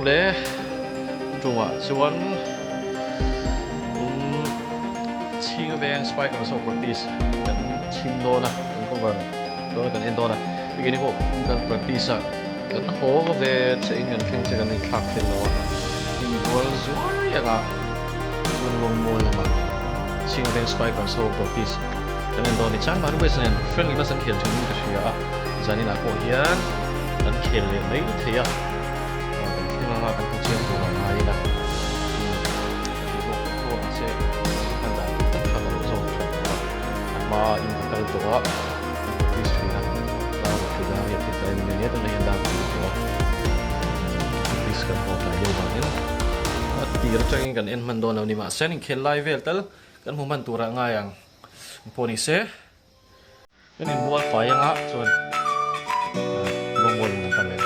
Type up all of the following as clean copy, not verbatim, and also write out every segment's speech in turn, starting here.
Awle tumah chuan um Chhinga Veng Spikers ho practice kan chhim dawn a, kan cover dawn a, kan en dawn a. Hei pawh kan practice a, kan haw ve che in kan thleng che kan inthlak fel lo a, inbual zuai anga chuan Lawngmawi lamah Chhinga Veng Spikers ho practice kan en dawn a ni. Changmahni West nen friendly match an khel thin in ka hria a, zaninah pawh hian kan khel leh mai thei a. Kan thleng anga kan hmu chiang tur ang ngaiin a tih pawh kan thu ang che hman dan tur tak kha ka lo zawk thin tawh a, a hma in ka kal tawh a, kan practice thin a, dar ruk thei dar riat thei tlai min nia tunah hian dar pahnih tawh a, practice kan haw tlai deuh vangin a tir atangin kan en hman dawn lo ni mahse an inkhel lai vel tal kan hmu hman turah ngai ang pawh ni se. Kan inbual fai anga chuan lawngbual in an pan leh a.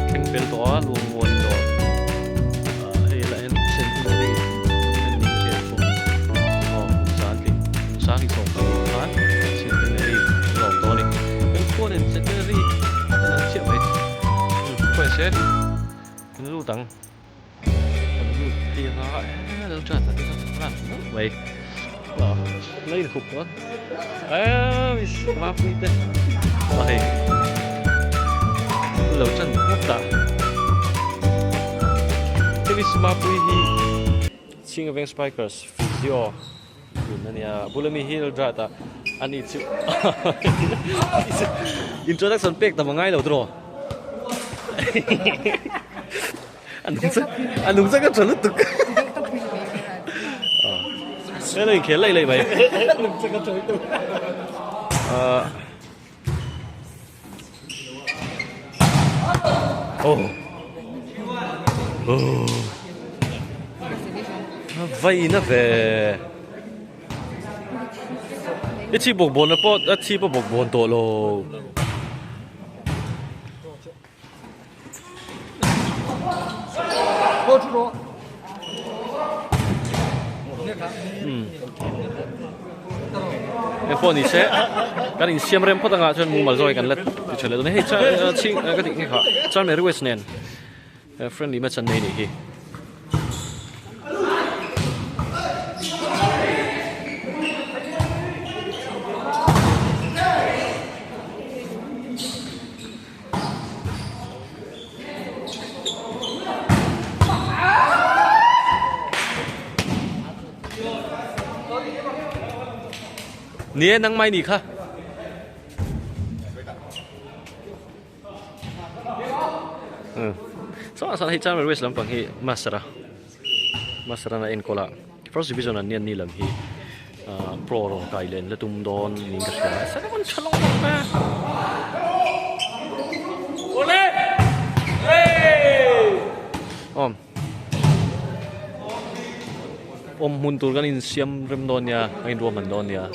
Thleng fel tawh a luang muan dawr hei lah hian centenary an nih hriat kum aw kum sangli kum sangli sawm pahnih khan centenary an lawm tawh a ni kan khua nen centenary an ang chiah mai khawi se kan lut ang kan lut phei anga eh lo chan tak hian mai la in hup tawh a eh mapui te a hei lo chan phawt a hemi mapui hi Chhinga Veng Spikers physio tun ania a bula mi hi Eldrat a ani chu introduction pek tam a ngai lo tawh A nung chak a tha lutuk. He lo inkhel laih laih mai. A nung chak a tha lutuk. Oh. Oh. Vai na ve. I chi bawk bawn na pawh a chi pawh bawk bawn tawh lo. Eng pawh ni se kan insiam rem phawt anga chuan mumal zawk hi kan la ti tha leh dawn a hei chhing ka tih nghe kha Charmary West nen friendly match an nei nih hi. Ni e nang mai ni kha. Saw saw hei Charmer West lampang hi Masara Masara na enkawl a First Division an ni an ni lam hi Pro rawn kai leh an la tum dawn niin ka hria a Seven tha lo bawk e. Awm awm hmun tur kan insiam rem dawn nia kan inruahman dawn nia.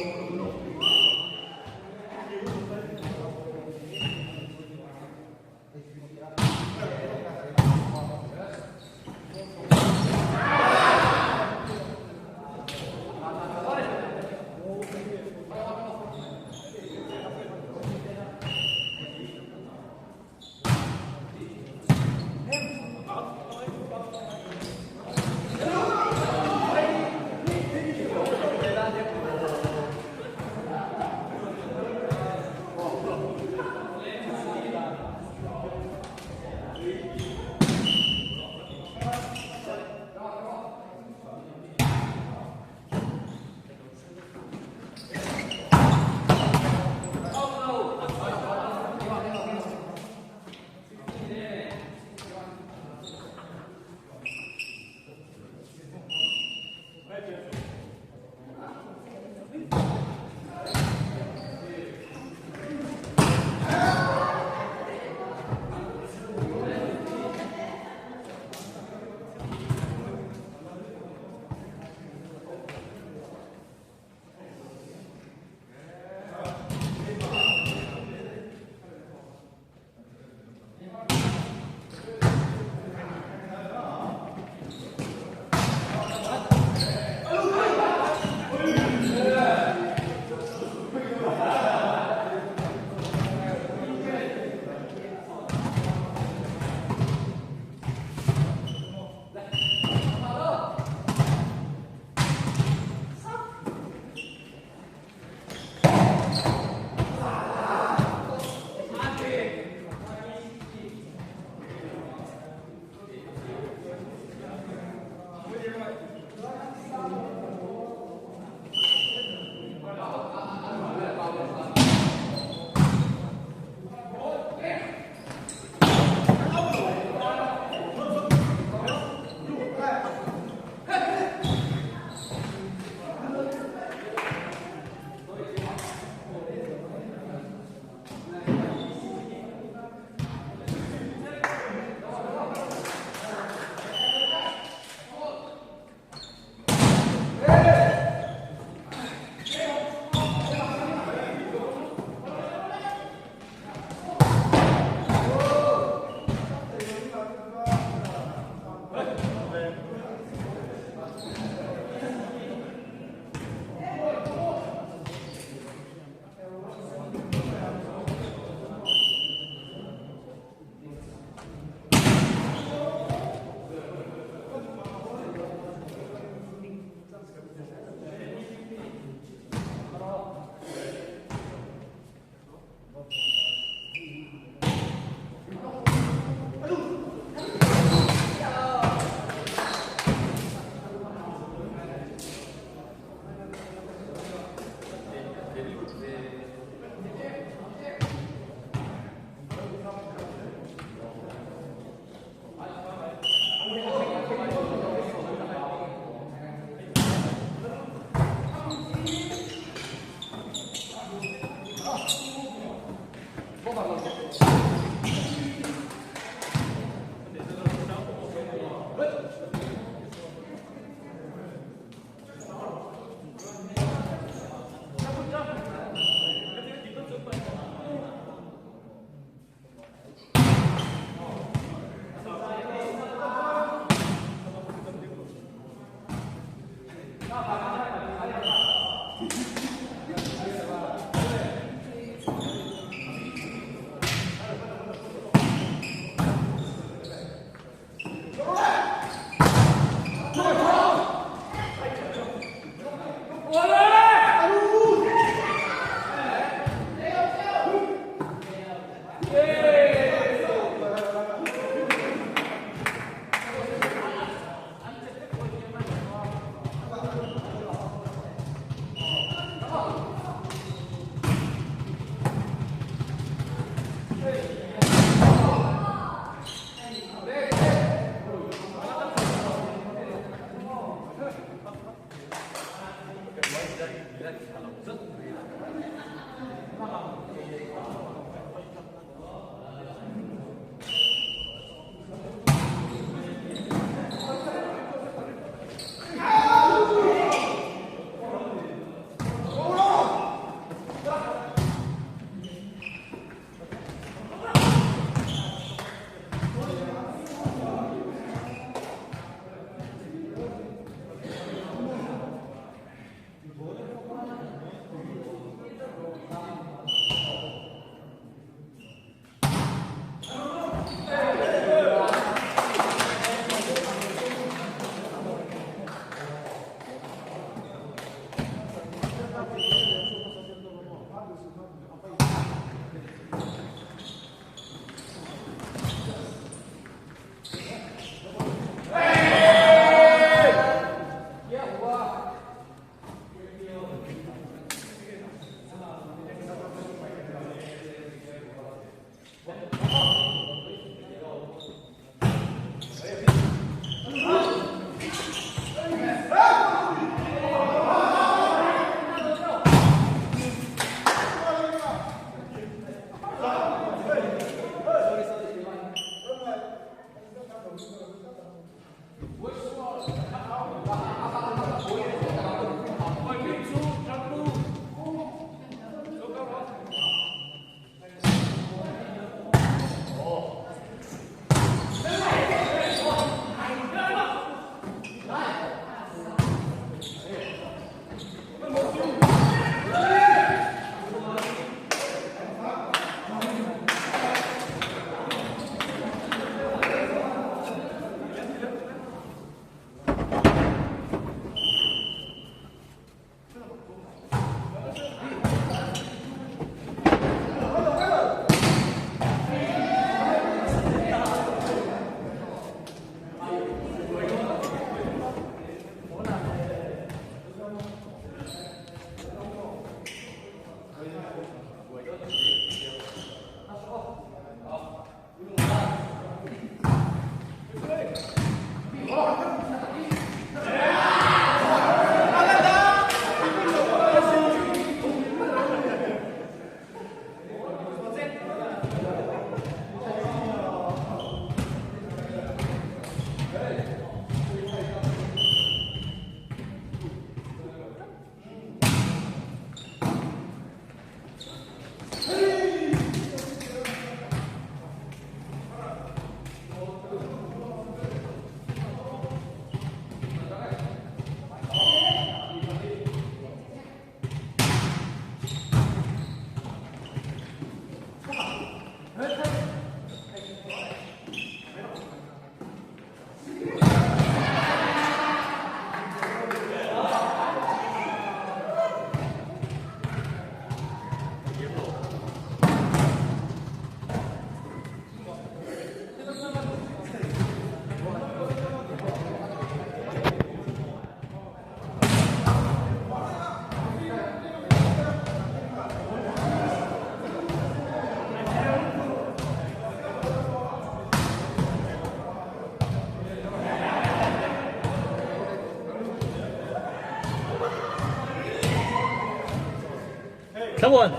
Thlamuan.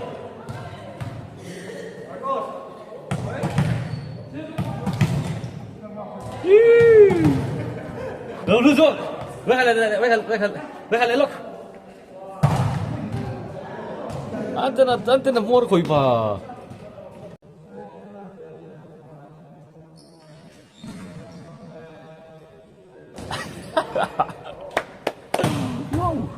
Lo lu zawk. Vekha leh vekha vekha vekha leh lawk. Antena antena hmuar khawi pa. Wow.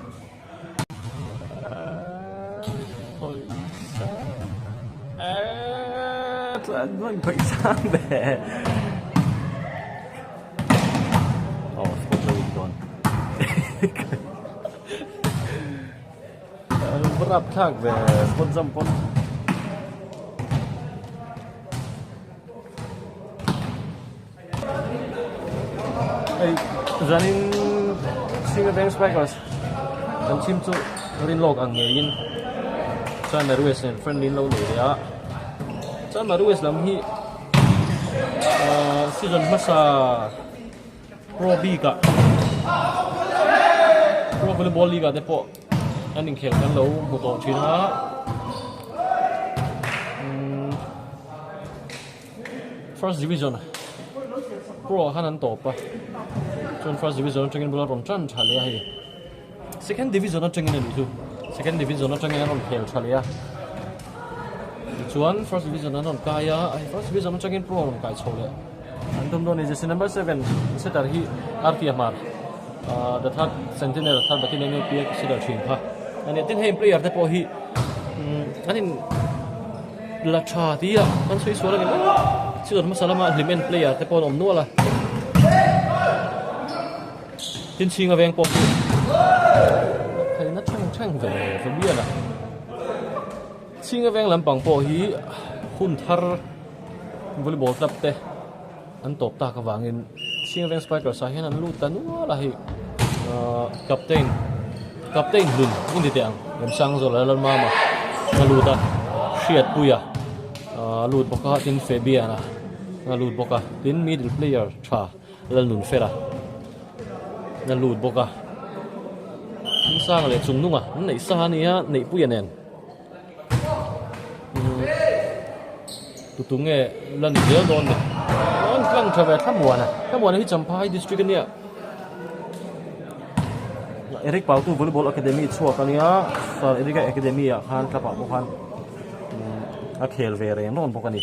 Rapthlak ve spot jump pawn. Hei zanin Singa Bank Spikers kan chhim chu rin lawk ang ngeiin chuan Marues nen friendly an lo nei leh a chuan Marues lam hi ahh season hmasa pro bik ah pro volleyball league ah te pawh an inkhel kan lo hmu tawh thin a umm. First Division Pro ah khan an tawp a, chuan First Division atangin bula rawn tan tha leh a hei. Second Division atangin a nih chu, Second Division atangin an rawn khel tha leh a. Tichuan First Division an rawn kai a, hei First Division atangin Pro a rawn kai chho leh. An tum dawn a ni, jersey number 7 setter hi Arti Ahmar, the third sentinel, third battalion APA setter thin kha a ni. Tin hei player te pawh hi an in. La tha ti a kan sawi sual angin aw season hmasa lama hlim en player te pawh an awm nual a tin chhinga veng pawh chu theihna thleng thleng ve ve bial a chhinga veng lampang pawh hi hun thar volleyball club te an tawp tak avangin chhinga veng spikers ah hian an lut ta nual a hei ahh captain captain hlun i ni teh ang Remsangzawla Lalmama a lut a Hriatpuia ahh a lut bawk a tin Fabian-a a lut bawk a tin middle player tha Lalnunfela a lut bawk a Hmingsanga leh Chungnunga an neih sa a nia Neihpuia nen. Tutu nge la ni zel dawn ni an tlang tha ve Thlamuana Thlamuana hi Champhai district ania Eric Pautu volleyball academy chhuak ania Sir Eric a academy ah khan club ah pawh khan a khel ve reng rawn bawk ani.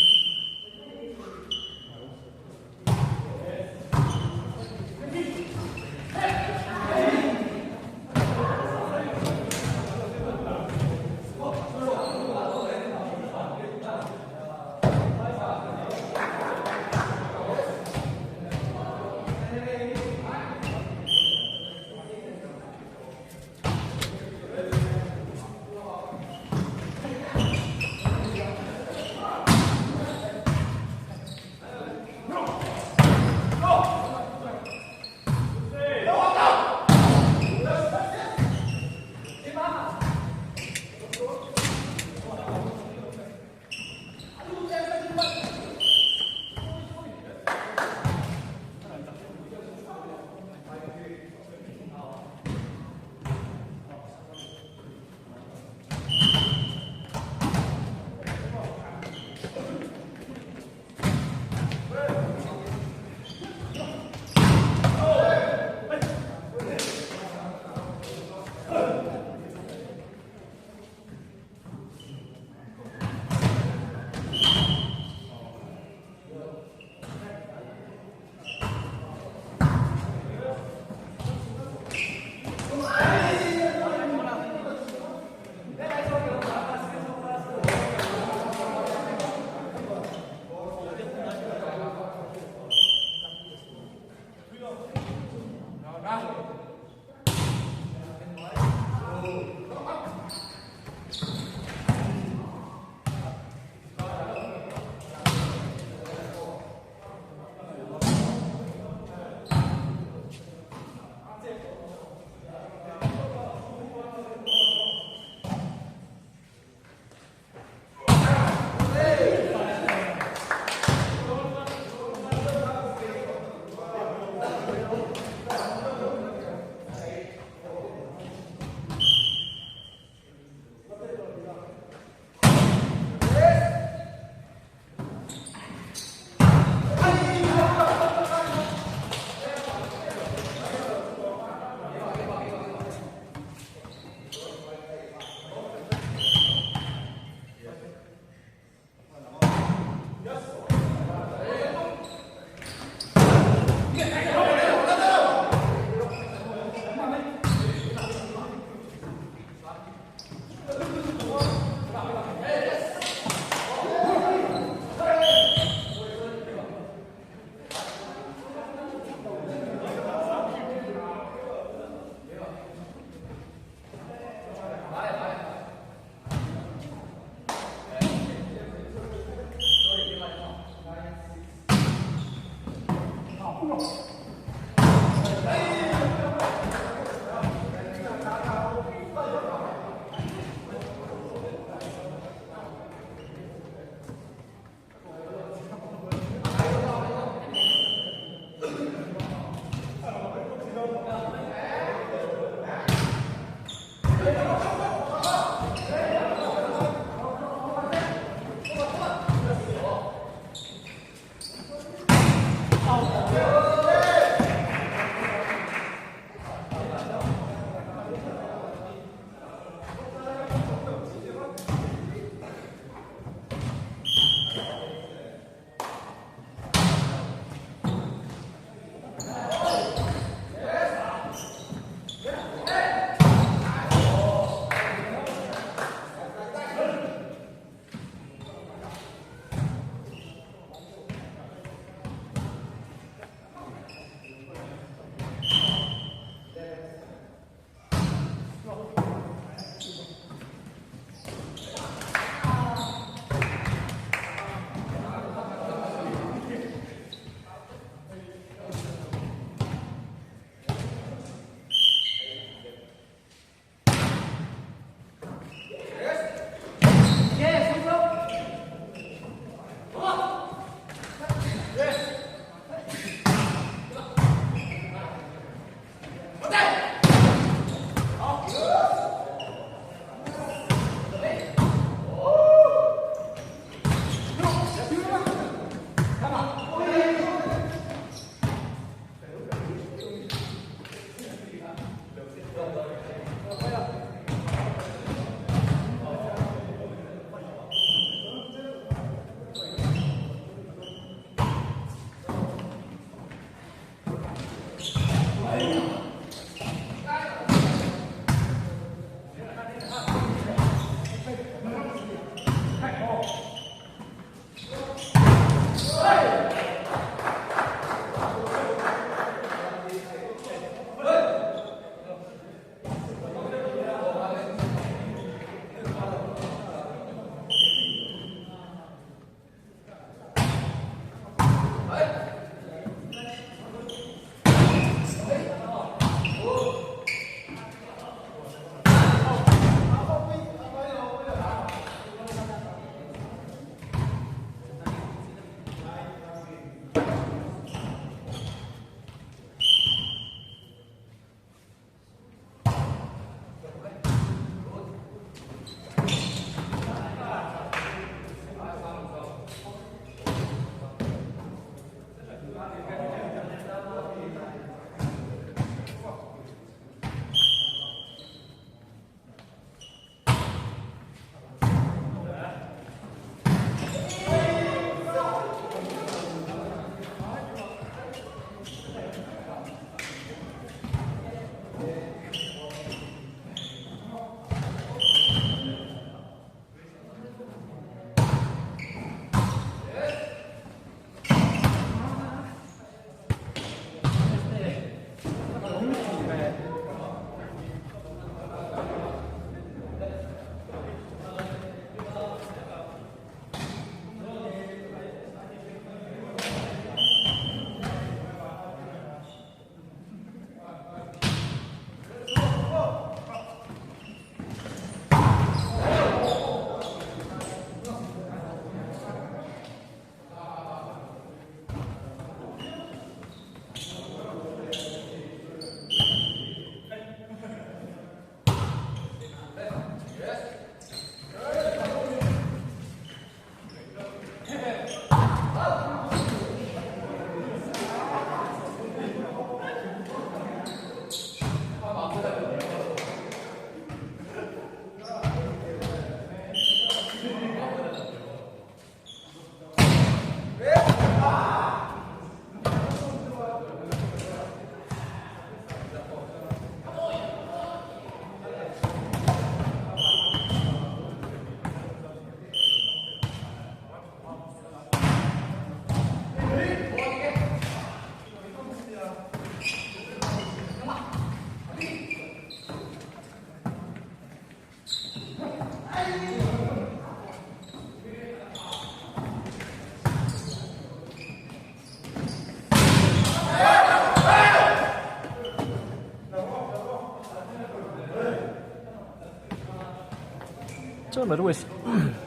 Chanmari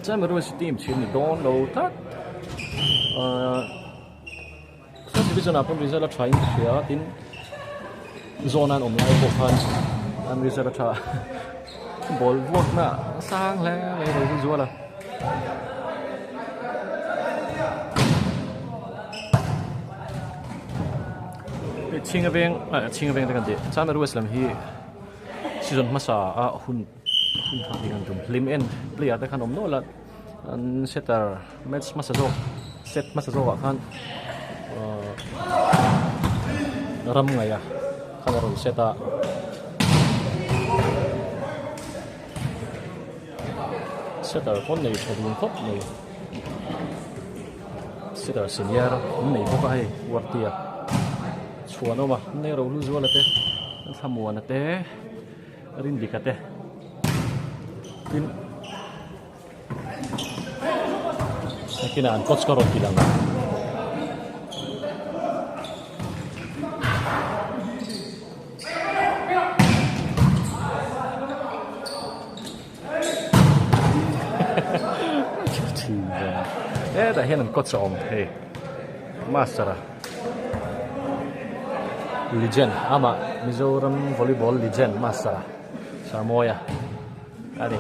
Chanmari West team chhin ni dawn lo tlat ahh first division ah pawn result a tha in ka hria tin zawn an awm lai pawh khan an result a tha ball vuak na sang hle mai a lo zu zual a. Chhinga veng ah chhinga veng te kan tih Chanmari West lam hi season hmasa a hun hun thak ding an tum hlim en player te khan awm nual a an setter match hmasa zawk set hmasa zawk ah khan ahh ram ngaih a khan a rawn set a. Setter pawn nei tha dun khawp mai setter senior an nei bawk a hei Uartia chhuan awm a an nei ro hlu zuala te an thlamuana te Rindika te tin nakinah an coach ka rawn ti lang ang. Hetah hian an coach a awm hei master a legend amah Mizoram volleyball legend master a Sarmawia a ni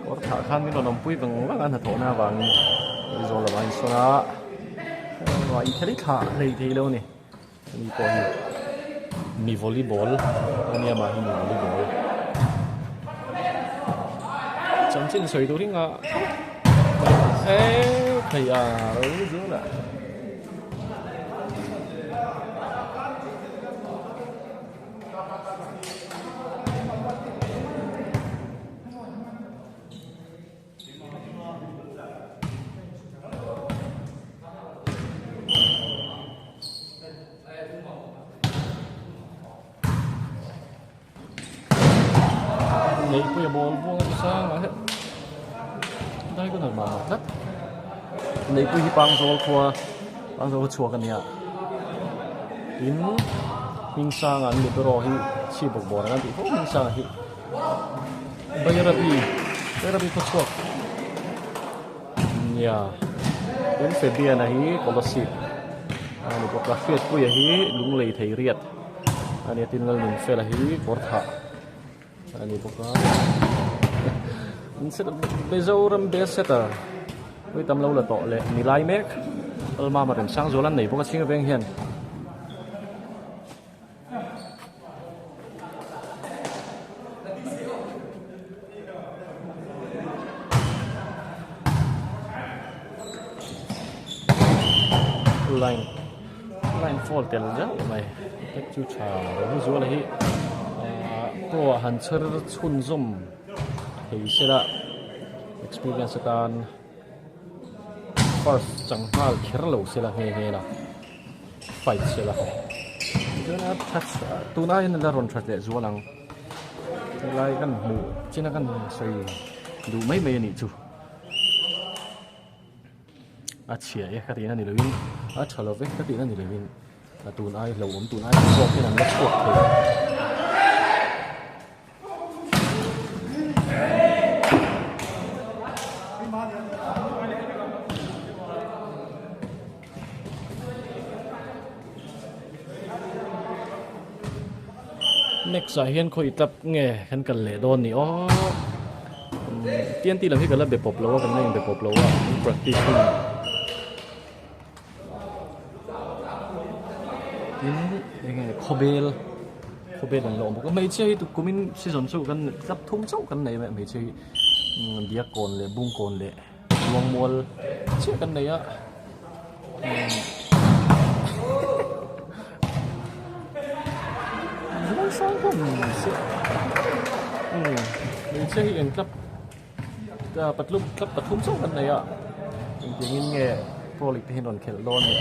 kawr thah khan min rawn awmpui vang vang a hnathawhna avangin Aizawl lamah a insawn a inkhel hi thlah hlei thei lo a ni. Ani pawh hi mi volleyball ania mah hi mi volleyball chanchin sawi tur hi ngah eee thei a ro zul a. Neihpuia ball buang a sang a heh diagonal mah mah tlat Neihpui hi Pangzawl khua Pangzawl khaw chhuak a nia tin Hmingsanga an libero hi chhip bawk bawr an tih fo Hmingsanga hi Bairabi Bairabi khaw chhuak nia tin Fabian-a hi Kolasib a ni bawk a Hriatpuia hi Lunglei thei riat a nia tin Lalnunfela hi Kawrthah a ni bawk a Mizoram best setter vawi tam lo la tawh leh ni lai mek Lalmama Remsangzuala an nei bawk a chhinga veng hian. Line line fall tel zauh mai hei chu tha lo zuala hi ahh pro ah han chher chhunzawm thei sela experience atan first chang nghal kher lo sela nghe nghe la. Fight sela tichuan a that tun aiin a la rawn that leh zual ang helai kan hmuh chin a kan sawi duh mai mai a nih chu a chhia e ka tihna ni loin a tha lo vek ka tihna ni loin a tun ai hlauhawm tun ai zawk hian an la chhuak thei. Next ah hian khawi tap nge kan kal leh dawn ni aw TNT lam hi ka la be pawp lo a kan la inbe pawp lo a an practice hun tin enge khawbel khawbel an la awm bawk a hmeichhia hi kumin season chu kan tap thum chauh kan nei mai hmeichhia hi Diakkawn leh Bungkawn leh. Luangmual chiah kan nei a hmeichhia hi eng club patlum club pathum chauh kan nei a engtiangin nge pro league te hian rawn khelh dawn ni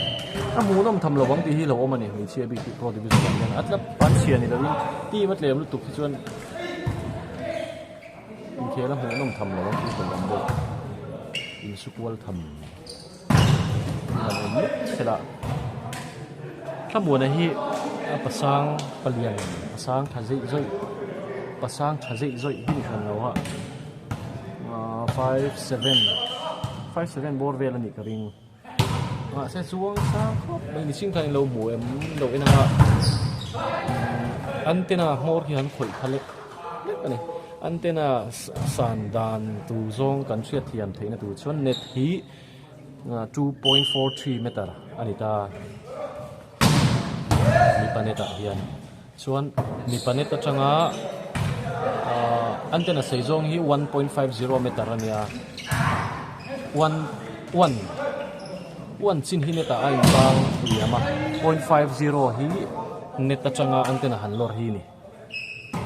a hmuhnawm tham lo ang tih hi lo awm a ni hmeichhia bik hi pro division ah hian a club an chhia ni lovin team a tlem lutuk hi chuan. Inkhel a hmuhnawm tham lo ang tih hlauh ang deuh. Insukual tham an awm mek thel a. Thlamuana hi a pasang palian pasang tha zeih zawih pasang tha zeih zawih hi ni hran lo a. 5 7 5 7 bawr vel a nih ka ring mahse chuang sang khawp mai mihring khan in lo hmu em lo en anga antenna hmawr hi an khawih kha lek lek a ni antenna san dan tur zawng kan hriat thiam theihna tur chuan net hi 2.43 meter a ni ta mipa net ah hian. Chuan mipa net atanga ahh antenna sei zawng hi 1.50 meter a nia one one one chin hi net ah a inbang liam a 0.50 hi net atanga antenna han lawr hi a ni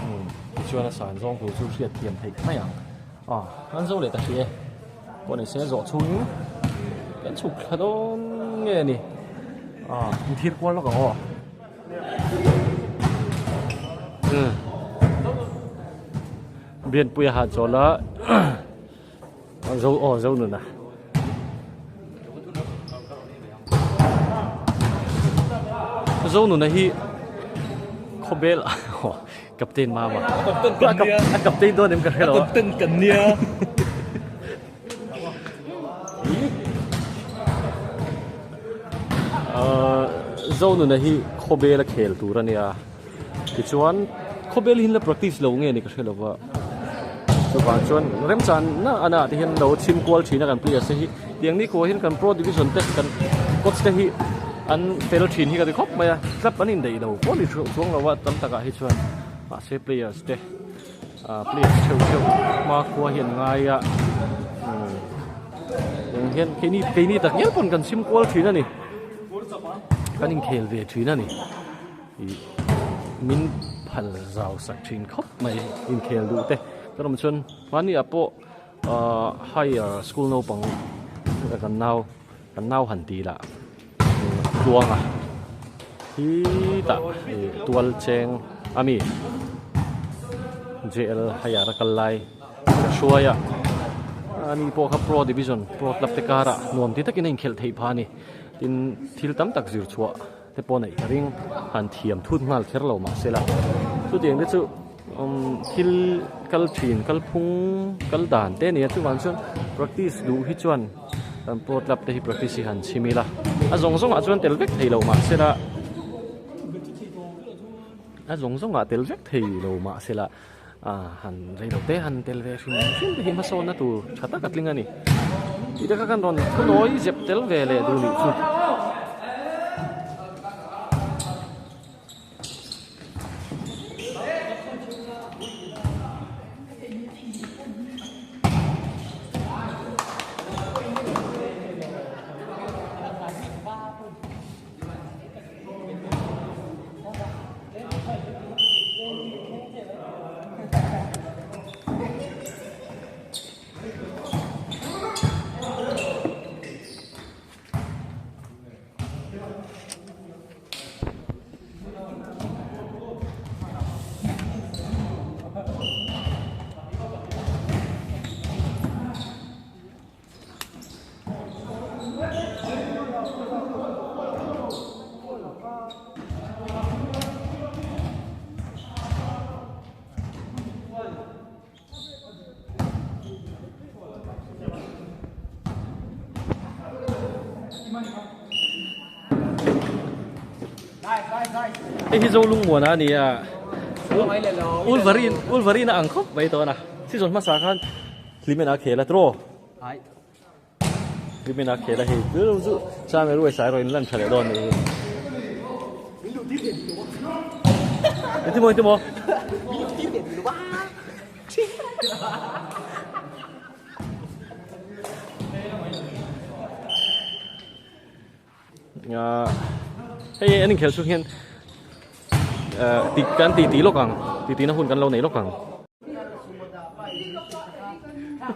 umm tichuan a san zawng tur chu hriat thiam theih mai ang ah an zo leh ta hrih e pawh ni se zawh chhungin kan chhuk thla dawn nge a ni ah inthir kual lawk ang aw. Bianpuia ha chawl a zo aw zo nuna zo nuna hi khawbel captain mama a captain dawn em ka hre lo a captain kan nia Ahh Zonuna hi khawbel a khel tur a nia tichuan khawbel hi an la practice lo nge ni ka hre lova chuvang chuan remchan na ana te hian lo chhim kual thin a kan players te hi tiang ni kuah hian kan pro division te kan coach te hi an fel thin hi ka ti khawp mai a club an indaih lo pawh ni chuang lo a tam takah hi chuan mahse players te. Ah players theuh theuh hmakhua hi an ngai a umm eng hian keini keini tak ngial pawn kan chhim kual thin a ni kan inkhel ve thin a ni ih min phal zau sak thin khawp mai inkhel duh te chuan awm chuan hmani ah pawh ah higher school naupang kan nau kan nau han ti lah tluanga hi tah ih tual cheng a mi J_L higher a kal lai ka hruai a ani pawh kha pro division pro club te karah nuam ti takin a inkhelh theih phah a ni tin thil tam tak zir chhuah te pawh neih ka ring han thiam thut nghal kher lo mahse la chutiang te chu umm thil kal thin kal phung kal dan te a ni a chuvang chuan practice duh hi chuan kan pro club te hi practice hi han chhim ila a zawng zawngah chuan tel vek thei lo mahse la a zawng zawngah tel vek thei lo mahse la ah han rei lo te han tel ve hrim hrim te hi hmasawnna tur tha tak a tling a ni tih te kha kan rawn thunawi zep tel ve leh duh nih chu. Hei hi Zolungmuana a ni a Wolverine Wolverine a ang khawp mai tawh a season hmasa khan hlimen a khel a tiraw hlimen a khel a hei chu chu Samuel Uaisa erawh in lan tha leh dawn a nih hi engtin maw engtin maw Hei an inkhelh chhung hian kan titi lawk ang titi na hun kan lo nei lawk ang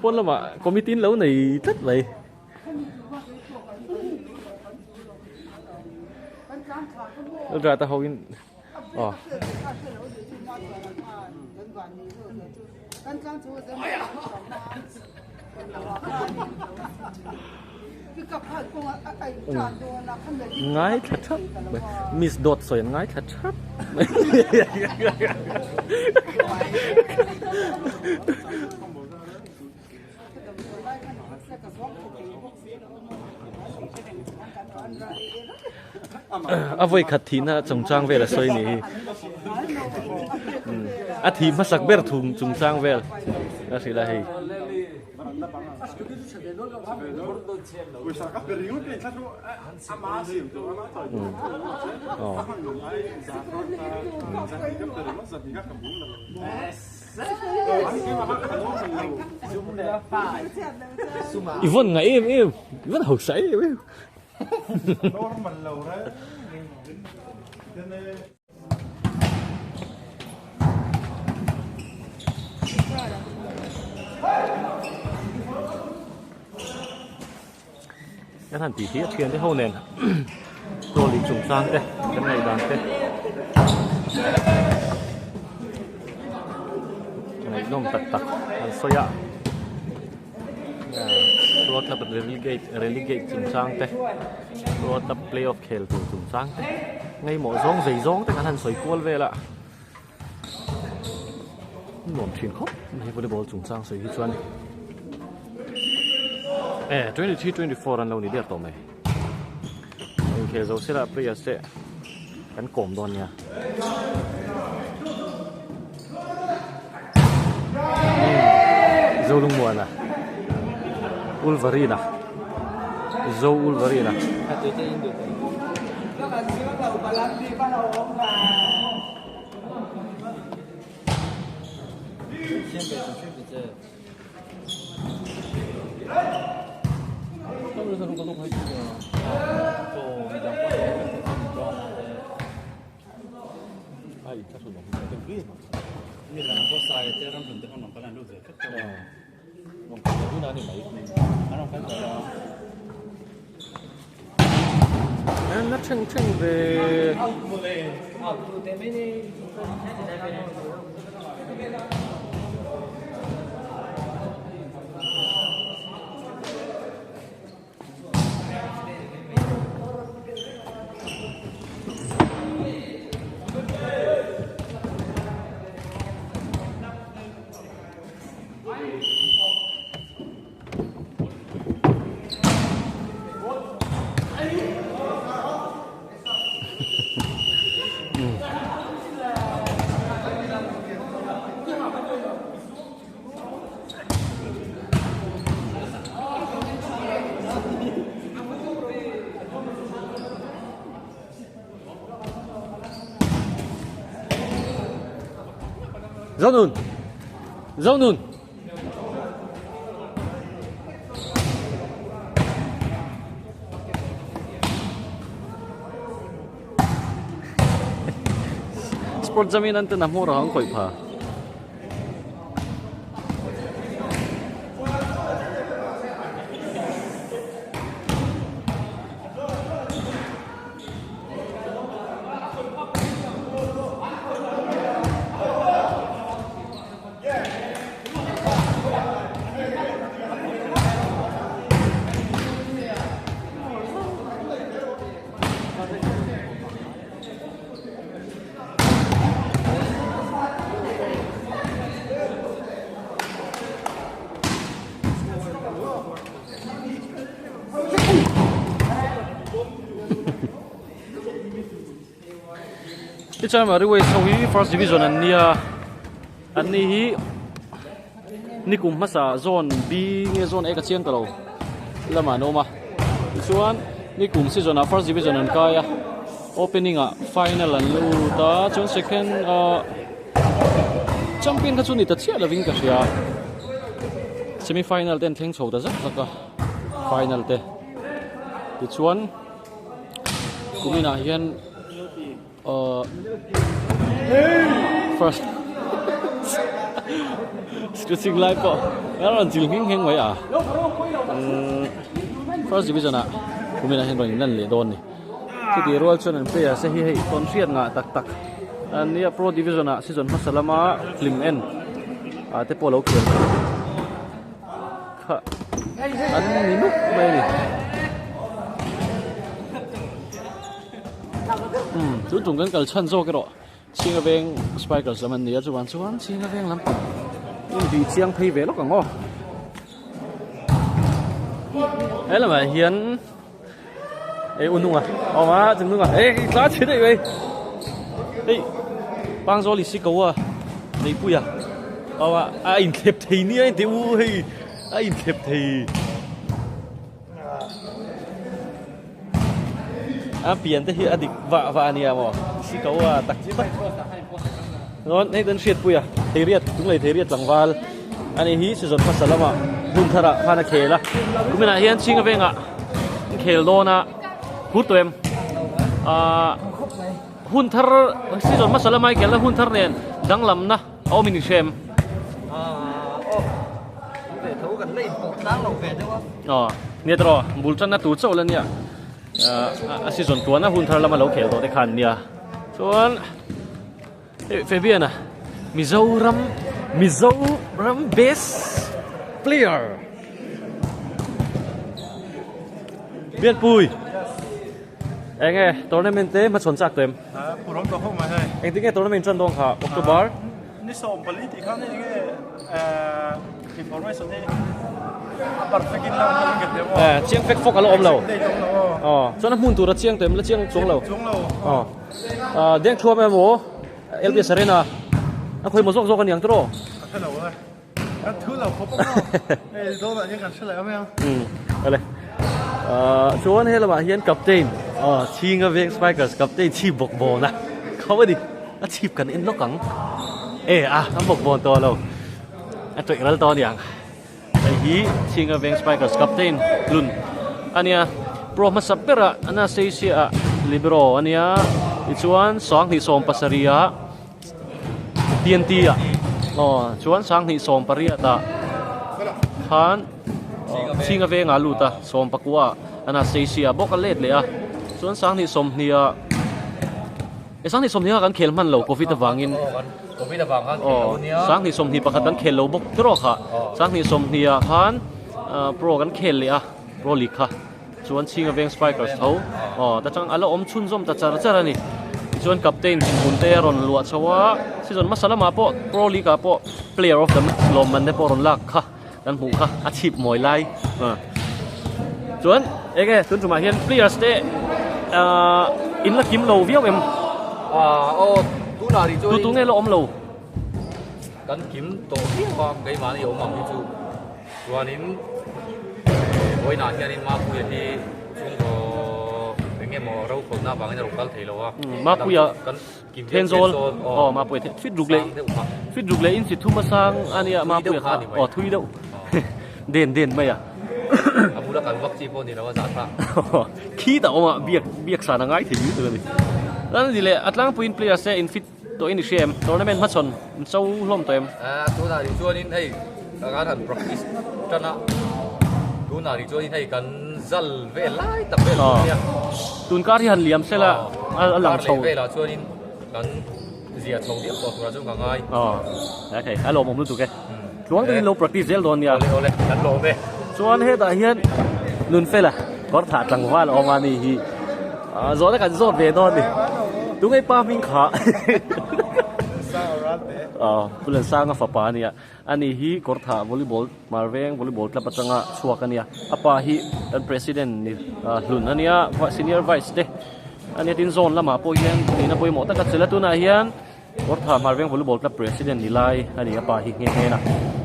pawn lamah committee an lo nei tlat mai. Lalrata ho in aw. Ngaithla thap mai miss dawt sawi an ngaithla thap mai A vawi khat thihna chungchang vel a sawi ni hi. A thih hmasak ber thum chungchang vel a hrilh a hei. I vawn ngaih em em, i vawn hausa em em. Kan han tih hi a thiante ho nen tualin chungchang te kan ngaihdan te ngaihnawm tak tak an sawi a Pro Club relegate relegate chungchang te Pro Club playoff khel tur chungchang te ngaihmawh zawng zei zawng te kan han sawi kual vel a. Nuam thin khawp mai volleyball chungchang sawi hi chuan e 23 24 an lo ni der tawh mai inkhel zo sela players te kan kawm dawn nia Zolungmuana Ulvarina Zo Ulvarina Na theng theng ve. Zonun Zonun Sport zamin an ten a hmawr ang khawih pha. Tichuan Mariways ho hi first division an nia an ni hi nikum hmasa zone B nge zone A ka chiang ta lo lamah an awm a tichuan nikum season ah first division an kai a opening ah final an lut a chuan second ah champion kha chu ni ta chiah lovin ka hria semi final te an thleng chho ta zak zak a final te tichuan kuminah hian Ahh first stretching lai pawh a rawn chil ngheng ngheng mai a umm first division ah kumin ah hian rawn inlan leh dawn a ni chutih rual chuan an player te hi hei tawn hriat ngah tak tak an nia pro division ah season hmasa lama hlim en ah te pawh a lo khel kha an ni nuk mai a ni. Umm tun tum kan kal chhan zawk erawh Chhinga veng spikers lam an ni a chuvang chuan Chhinga veng lampang in bih chiang phei ve lawk ang aw. He lamah hian ei u nunga a awm a chung nunga ei tla chhe daih mai hei pangzawl i si ko a neihpuia a awm a a inthlep thei nia engti u hei a inthlep thei. A pian te hi a dik vah vah a nia maw si ko a tak tak chuan hei kan hriatpui a theiriat tunglei theiriat tlangval a ni hi season hmasa lamah hmun tharah khan a khel a kuminah hian chhinga vengah an khel dawn a phur tawh em ahh hun thar season hmasa lama i khelna hun thar nen danglamna A awm in i hrem. Aw nia tawh bul tanna tur chauh la nia a season tuana hun thar lama lo khel tawh te khan nia chuan hei Fabian a Mizoram Mizoram best player Bianpui Eng nge tournament te hmachhawn chak tawh em? Pur awm tawh khawp mai hei. Engtin nge tournament tan dawn kha October? Ni 14 tih khan eng nge information hi a perfect in la awm lo ka ti maw? Chiang fek fawk a la awm lo. Aw chuan a hmun tur a chiang tawh em? La chiang chuang lo. Chuang lo. Aw Dengthuam emaw LBS Arena a khawi maw zawk zawk a niang tawh? Ka hre lo e. Kan thu lo khawp ang maw? Hei dawnah hian kan hre leh ang mai ang. Umm awle. Ahh chuan he lamah hian captain aw Chhinga Veng Spikers captain chhip bawk bawn a khauh a ni. A chhip kan en lawk ang. E a a bawk bawn tawh lo. A tawih ral tawh a niang. Hei hi Chhinga Veng Spikers captain hlun a nia. Pro hmasa berah Anastasia ah libero a nia. Tichuan 2017 ah TNT ah aw chuan 2018 ah khan Chhinga vengah a lut a 19 ah Anastasia bawk a let leh a chuan 2020 ah e 2020 ah kan khel hman lo covid avangin aw 2021 kan khel lo bawk tawk a 2020 ah khan pro kan khel leh a pro league kha. Chuan Chhinga Veng Spikers tho aw ta chang a la awm chhunzawm ta char char a ni. Tichuan captain dinhmun te a rawn luah chho a, season hmasa lamah pawh Pro League ah pawh player of the match lawmman te pawh rawn lak kha kan hmuh kha a chhip mawi lai. Chuan eng nge tun tumah hian players te ahh in la kim lo viau em? Aw tunah rih chuan Tu tu nge la awm lo? Kan kim tawh viau a keimahni awm ang hi chu. Chuanin vawiinah hianin Mapuia hi chhungkaw eng emaw rokhawlna avangin a rawn kal thei lo a. Mapuia Thenzawl aw Mapuia the fit ruk leh fit ruk leh inchi thum a sang a nia Mapuia kha aw thui deuh den den mai a. A bula kal vak chi pawh ni lo a zah thlak. Khi tak awm a biak biak san a ngai thei miu tur a ni. Chuan ni leh a tlangpuiin players te in fit Tawh in i hria em? Tournament hmachhawn in cho hlawm tawh em? Tunah rih chuanin hei kan han practice tan a, tunah rih chuanin hei kan zal vel lai tak vel tur nia. Tun kar hi han liam sela a lang chho. Kar leh velah chuanin kan zia chho viau tawh turah chuan ka ngai. Okay, a lawmawm lutuk e. Tluang takin lo practice zel dawn nia. Awle awle, kan lawm e. Chuan hetah hian Nunfela kawr thah tlangval a awm a ni hi. Zawhna kan zawt ve dawn ni. Tunge pa hming kha? Pu Lansanga fapa a nia. Ani hi kawr thah volleyball Marveng volleyball club atanga chhuak a nia. A pa hi kan president ni hlun a nia, senior vice te a nia. Tin zone lamah pawh hian nihna pawimawh tak a chelh a. Tunah hian Kawrtha Hmarveng Volleyball Club President ni lai a ni a pa hi nghe nghe a.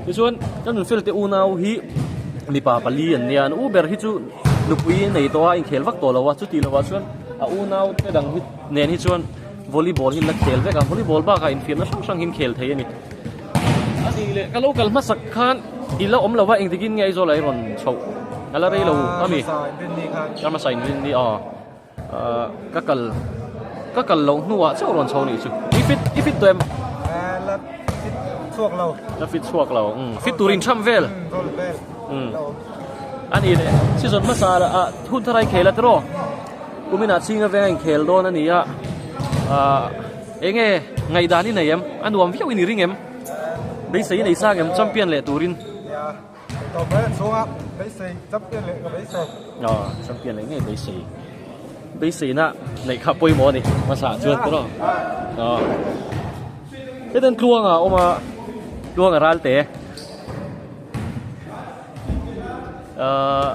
Tichuan kan nun fel te unau hi mipa pali an nia, an u ber hi chu nupui nei tawh a inkhel vak tawh lo a, chuti lovah chuan a unau te dang hi nen hi chuan volleyball hi an la khel vek a, volleyball bakah infiamna hrang hrang hi an khel thei a ni. A nih leh ka lo kal hmasak khan i la awm lo va engtikin nge Aizawl ah i rawn chhoh a la rei lo a mi? Kar hmasa inrinni aw. Ahh ka kal ka kal loh hnuah chauh rawn chho nih chu i fit i fit tawh em? Ahh la fit chhuak lo. La fit chhuak lo umm fit tur in tham vel. Umm vel umm a ni leh season hmasa ah hun thar a i khel a tiraw kuminah chhinga veng a inkhel dawn a ni a ahh eng nge ngaihdan i nei em a nuam viau in i ring em beisei i nei sang em champion leh turin. Tawp mai an chhung a, beisei champion leh ka beisei. Aw, champion leh ngei beisei. Beiseina neih kha pawimawh a ni hmasa chuan tawh lo. Aw. Hetiang tluanga a awm a, tluanga ral te. Ahh.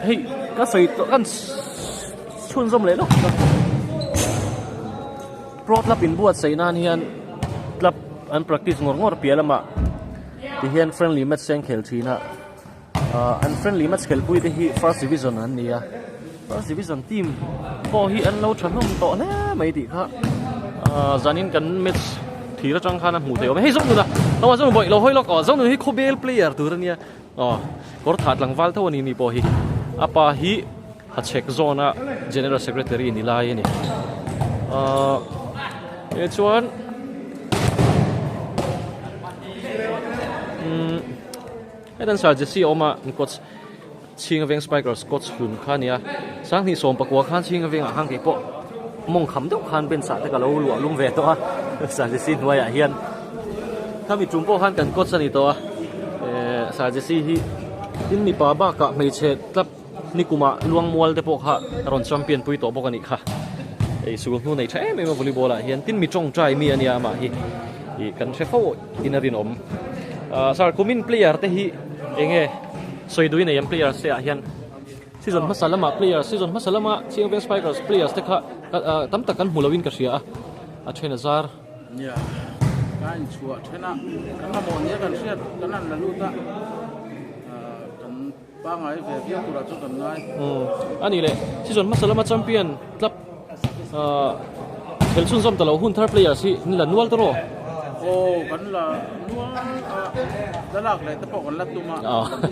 Hei ka sawi tawh kan chhunzawm leh lawk Pro club inbuatsaih nan hian club an practice ngawr ngawr piah lamah tihian friendly match te an khel thin a ah an friendly match khelhpui te hi first division an ni a first division team pawh hi an lo tha hlawm tawh hle mai tih kha ah zanin kan match thir atang khan a hmuh theih awm e hei zawng nuna aw zawng bawih lo hawi lawk aw zawng nun hi khawbel player tur a nia aw kawr thah tlangval tho a ni ni pawh hi a pa hi Hachhek zawna General Secretary ni lai a ni. Ahh eh chuan umm hetan Sir Jesse a awm a an coach Chhinga Veng Spikers coach hlun kha a ni a Sanghnih sawm pakua khan Chhinga Vengah khan keipawh mawng kham deuh khan bench ah te ka lo luah lum ve tawh a Sir Jesse hnuaiah hian khami tum pawh khan kan coach a ni tawh a eh Sir Jesse hi tin mipa bakah hmeichhe club Nikumah Luangmual te pawh kha a rawn champion pui tawh bawk a nih kha. Hei sul hnu nei tha em em a volleyball ah hian tin mi tawngtai mi a nia amah hi ih kan hre fo in a rinawm. Ah sir kumin player te hi eng nge sawi duhin nei ang players te ah hian season hmasa lamah player season hmasa lama Chiang Veng Spikers players te kha tam tak kan hmu lo in ka hria a a then a zar. Nia, ka inchhuah then a kan mamawh nia kan hriat kan han la lut a kan. Pangai ve viau turah chu kan ngai. Umm a nih leh season hmasa lama champion club ahh khel chhunzawm ta lo hun thar players hi an la nual ta rawh. Aw kan la nual a la lak leh te pawh kan la tum a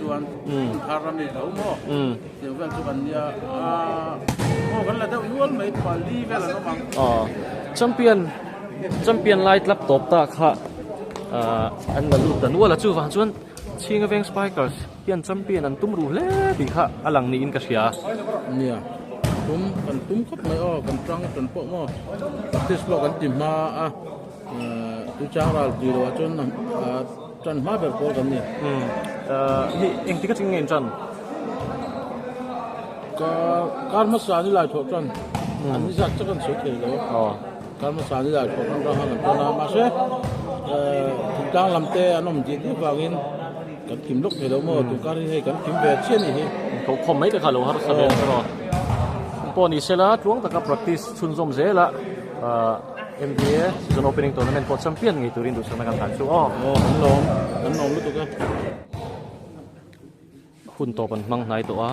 chuan hun thar rami tho maw tiang vel chu kan nia aaa aw kan la deuh nual mai pali vel an awm ang. Aw champion champion lai club tawp ta kha ahh an la lut ta nual a chuvang chuan Chhinga Veng Spikers hian champion an tum ruh hle tih kha a lang niin ka hria. Nia, tum kan tum khawp mai aw, kan tang tan pawh maw practice pawh kan ti hma a, tu chang ral tih loh ah chuan tan hma ber pawl kan ni. Umm, hi engtik atang nge in tan? Ka kar hmasa ni lai thawh tan, an ni zat chu kan sawi thei lo. Aw. Kar hmasa ni lai thawh tan rang khan kan tan a, mahse thingtlang lam te an awm dih dih vangin Kan kim lawk thei lo maw tun kar hi hei kan kim ve chiah a nih hi. Tho khawm mai te kha lo harsa ve erawh pawh ni sela tluang taka practice chhunzawm zel a MBA season opening tournament pawh champion ngei turin duhsakna kan tan chu aw. Aw kan lawm kan lawm lutuk e. Hun tawp an hmang hnai tawh a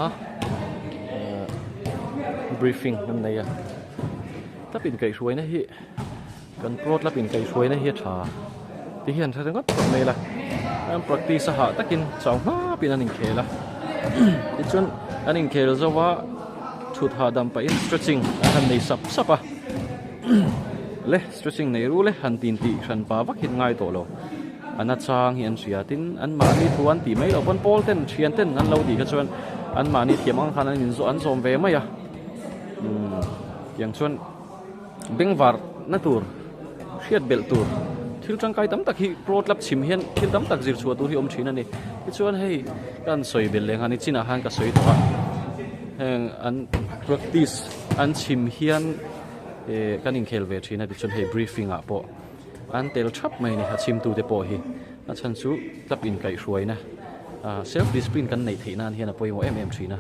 briefing an nei a tap inkaihhruaina hi Kan pro club in kaihhruaina hi a tha ti hian hre ringawt tawh mai la an practice a hah takin chau hnapin an inkhel a tichuan an inkhel zo a thut hahdam pahin stretching an han nei sap sap a le stretching nei ru le han tin tih hran pa vak hi an ngai tawh lo a nachang hi an hria tin an mahni thu an tih mai loh pawn pawl ten thian ten an lo tih kha chuan an mahni thiam ang khan an in an zawm ve mai a umm tiang chuan. Bengvar na tur, hriat belh tur thil tangkai tam tak hi pro club chhim hian thil tam tak zir chhuah tur hi awm thin a ni. Tichuan hei ka han sawi belh leh nghal ni chinah khan ka sawi tawh a, heng an practice an chhim hian eh kan inkhel ve thin a tichuan hei briefing ah pawh an tel thap mai a ni a chhimtute pawh hi a chhan chu club inkaihhruaina ah self discipline kan neih theih nan hian a pawimawh em em thin a.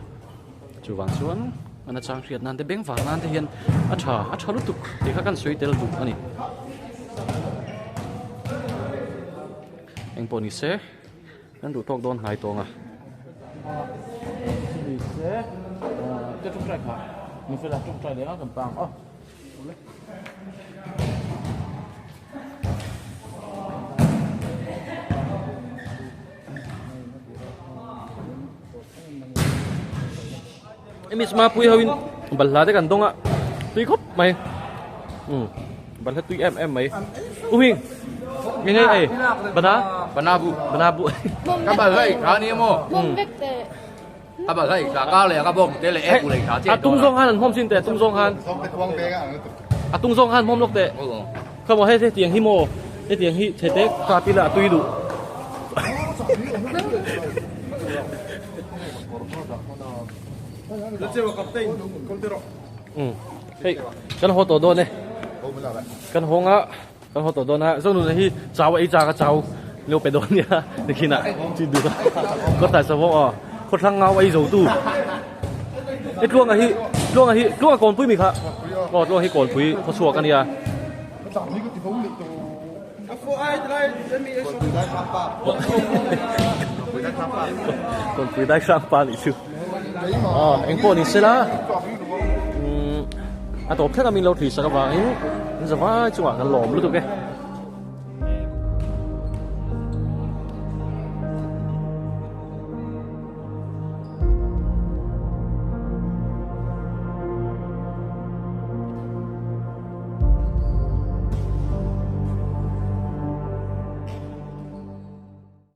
Chuvang chuan a nachang hriat nan te beng vang nan te hian a tha a tha lutuk tih kha kan sawi tel duh a ni. Eng pawh ni se kan duh tawk dawn hnai tawng a. Ni se ka tawngtai kha mi fela tawngtai leh a kan pang aw. Miss Mapui ho in balhla te kan dawng a tui khawp mai um balhla tui em em mai u hing mi ngei ei bana bana bu bana bu ka balhla i kha ni maw ka balhla i kha ka le ka bawk te le ek le kha che a tung zawng han an hmawm sin te tung zawng han a tung zawng han hmawm lawk teh Kha maw hei hetiang hi maw hetiang hi chhete kap ila a tui duh. Um hei kan haw tawh dawn e kan hawng a kan haw tawh dawn a zonuna hi chau a ei chak a chau leu pe dawn nia nikhinah chi duh a kawrtai savawng aw khawthlang ngau ei zo tu. I tluanga hi tluanga hi tluanga kawnpui mi kha aw tluanga hi kawnpui khawchhuak a nia. Kawnpui dai hrang pa nih chu. Aw eng pawh ni sela a tawp thleng a min lo thli sak avangin in zavai chungah kan lawm lutuk e.